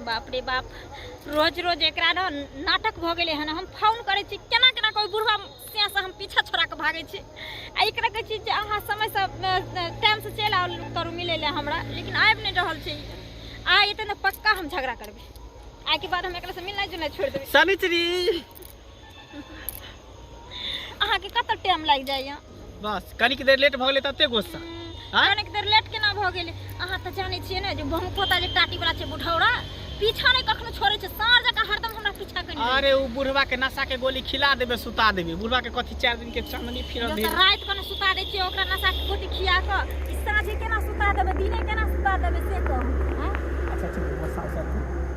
बाप रे बाप, रोज रोज एकरा ने नाटक भऽ गेलै हन। हम फोन करै छी केना केना कोइ बुढ़वा से हम पीछा छोड़ा कऽ भागै छी, आ एकरा कहै छी जे अहाँ समयसँ टाइमसँ चलि आउ करू मिलै लए हमरा, लेकिन आबि नहि रहल छै। आइ एतै ने पक्का हम झगड़ा करबै। आइके बाद हम एकरासँ मिलनाइ जुलनाइ छोड़ि देबै। शनिचरी, अहाँके कतऽ टाइम लागि जाइए? बस कनिक देर लेट भऽ गेलै तते गुस्सा। आँय? कनिक देर लेट केना भऽ गेलै? अहाँ तऽ जानै छियै ने जे बहुपोता जे टाटी वाला छै बुढ़ौरा, पीछा नहि कखनो छोड़ै छै, साँझ जकाँ हरदम हमरा पीछा कयने रहै। अरे ओ बुढ़वा के नशा के गोली खिला देबे, सुता देबे। बुढ़वा के कथी 4 दिन के चांदनी फिरल जब भेल। राति कऽ ने सुता दै छियै ओकरा नशा के गोटी खिया कऽ, ई साँझे केना सुता देबै, दिने केना सुता देबै से कहू? आँय? अच्छा चलू, गुस्सा उस्सा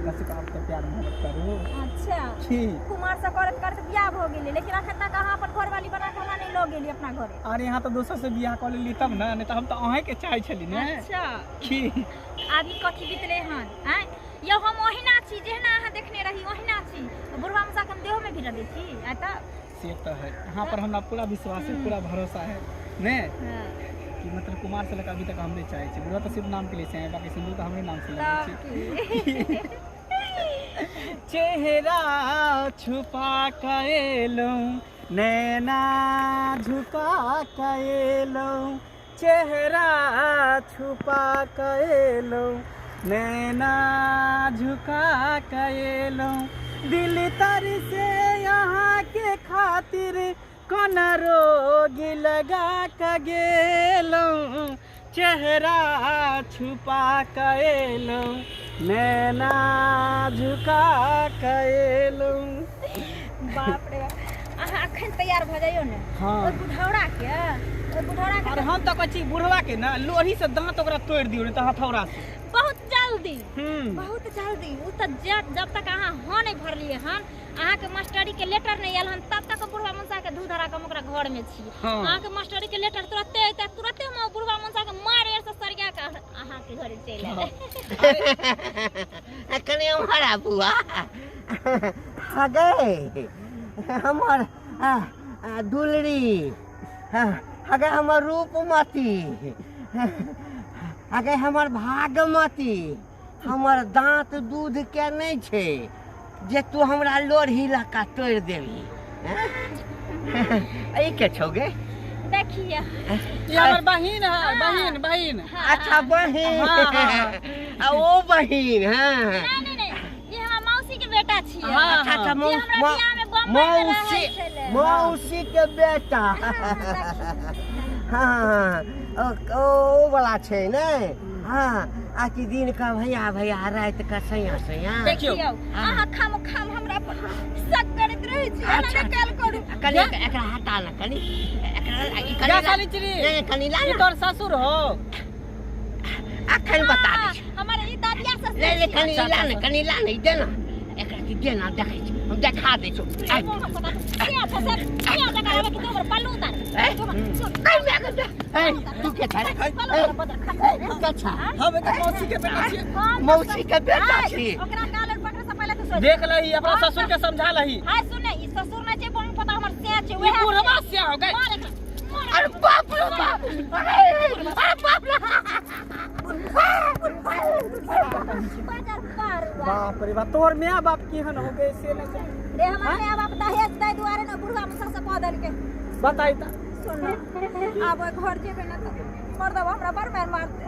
कम से कम तऽ प्यार मोहब्बत करू। अच्छा की कुमार से करैत करैत बियाह भऽ गेलै, लेकिन अखन तक अहाँ अपन घरवाली बना कऽ हमरा नहि लऽ गेली अपना घरे। अरे यहाँ तऽ दोसर से बियाह कऽ लेली तब ने, नहि तऽ हम तऽ अहें के चाहै छली ने। अच्छा की आब ई कथी बीतलै हन? आँय यौ, हम ओहिना छी जेहना अहाँ देखने रही ओहिना छी। बुढ़वा मसा के हम देहोमे भिड़ा दै छी आइ तऽ। से तऽ है, अहाँ पर हमरा पूरा विश्वास है, पूरा भरोसा है ने। हाँ। कि मतलब कुमार से लड़का अभी तक हम नहीं चाहे छी। बुढ़वा तऽ सिर्फ नाम के लिए चाहे, बाकी सिंदूर तऽ हमरे नाम से लगै तब छै। की चेहरा छुपा के एलहुँ, नैना झुका के एलहुँ, चेहरा छुपा के एलहुँ, नैना झुका के एलहुँ, दिल तर से यहाँ के खातिर कोना रोग लगा के गेलहुँ, चेहरा छुपा के एलहुँ, नैना झुका के एलहुँ। बाप रे बाप, अहाँ अखन तैयार भऽ जाइयो ने। हाँ। ओहि बुढ़ौरा के, ओहि बुढ़ौरा के अरे हम तऽ कहै छी बुढ़वा के ने लोढ़ी से दांत ओकरा तोड़ि दियौ, नहि तऽ हथौड़ा से। बहुत जल्दी। हम्म। बहुत जल्दी। ओ तऽ जब तक अहाँ हाँ नहि भरलियै हन, अहाँके मास्टरी के लेटर नहि आयल हन, तब तक बुढ़वा मनसा के धू धरा के हम ओकरा घर में छी। हाँ। अहाँके मास्टरी के लेटर तुरते अयतै, तुरते हम ओ बुढ़वा मनसा के मार से सरिया के अहाँके घरे चलि आयब। कनि उम्हर आबू। आ हगे हमर दुलरी, हगे हमर रूपमती, हगे हमर भागमती, हमर दाँत दूध के नहि छै जे तू हमरा लोढ़ी लऽ कऽ तोड़ि देबही। ई के छौ गे? देखिए, ई हमर बहिन है, बहिन, बहिन। अच्छा बहिन। हाँ, हाँ। आ ओ बहिन। हाँ। नहीं नहीं नहीं, ये हमर मौसी के बेटा छियै। हाँ। अच्छा अच्छा। जे हमरा बियाह में बम्बई में रहै मौसी छलै। मौसी के बेटा। हाँ, ओ वाला छै ने। हाँ, आ कि दिन का भैया भैया, राति का सैया सैया। देखियौ। देखियौ, अहाँ खाम खाम हमरा पर शक करैत रहै छी। एना अच्छा। नहि काल करू। कनि एकरा हटा ना, कनि एकरा ई कनि जा ला- सालिचरी। नहीं, नहीं, कनि ला ई ना। तोर ससुर हो? अखन बता दै छी। हमर ई दादिया ससुर नहीं नहीं, छियै। कनि अच्छा, ला ने। अच्छा। कनि ला ने, ई दे ना एकरा, की दे ना, देखै छी हम, देखा दै छौ। आइ, ए, ए, तू के छा रे? ए, ए, तू के छा? हम एकर मौसी के बेटा छियै। मौसी के बेटा छी? ओकरा गाल पकड़े से पहिले तो देख लही, अपना ससुर के समझा लही। हाय सुन, ई ससुर नै छै, बम पता हमर से छै। ई वएह बुढ़वा से हो गए। मार एकरा, मार। अरे बाप रे बाप, अरे अरे बाप रे। बाजार पार हुआ। बाप रे बाप, तोहर माय बाप केहन हो गए से नहीं जाने। रे हमर माय बाप दहेज दै दुआरे ने बुढ़वा मुसा से कह देलकै। बताई त। सुन, आब ओहि घर जेबै ने तऽ मर्दवा हमरा बड़ मारि मारतै।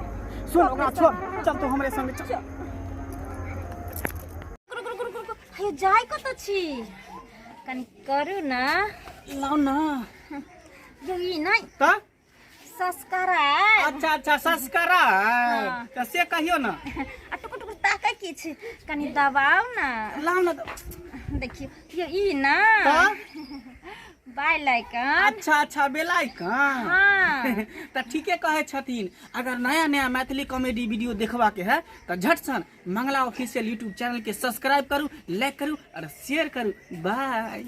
सुन, ओकरा छोड़, चल तू हमरे संगे चल। रुक रुक रुक रुक, हे जाय कतऽ छी? कनि करू ने। लाउ ना। यौ, ई नहि। त संस्कार है। अच्छा अच्छा, संस्कार। हाँ। त से कहियो ना। आ टुकुर टुकुर ताकै की छै? कनि दबाउ ने। लाउ ना। देखियौ यौ, ई ना त बाय लाइकन। अच्छा अच्छा, बेलाइकन। हाँ। तऽ ठीके कहै छथिन, अगर नया नया मैथिली कॉमेडी वीडियो देखबाक है तऽ झटसन मंगला ऑफिशियल यूट्यूब चैनल के सब्सक्राइब करू, लाइक करू और शेयर करू। बाय।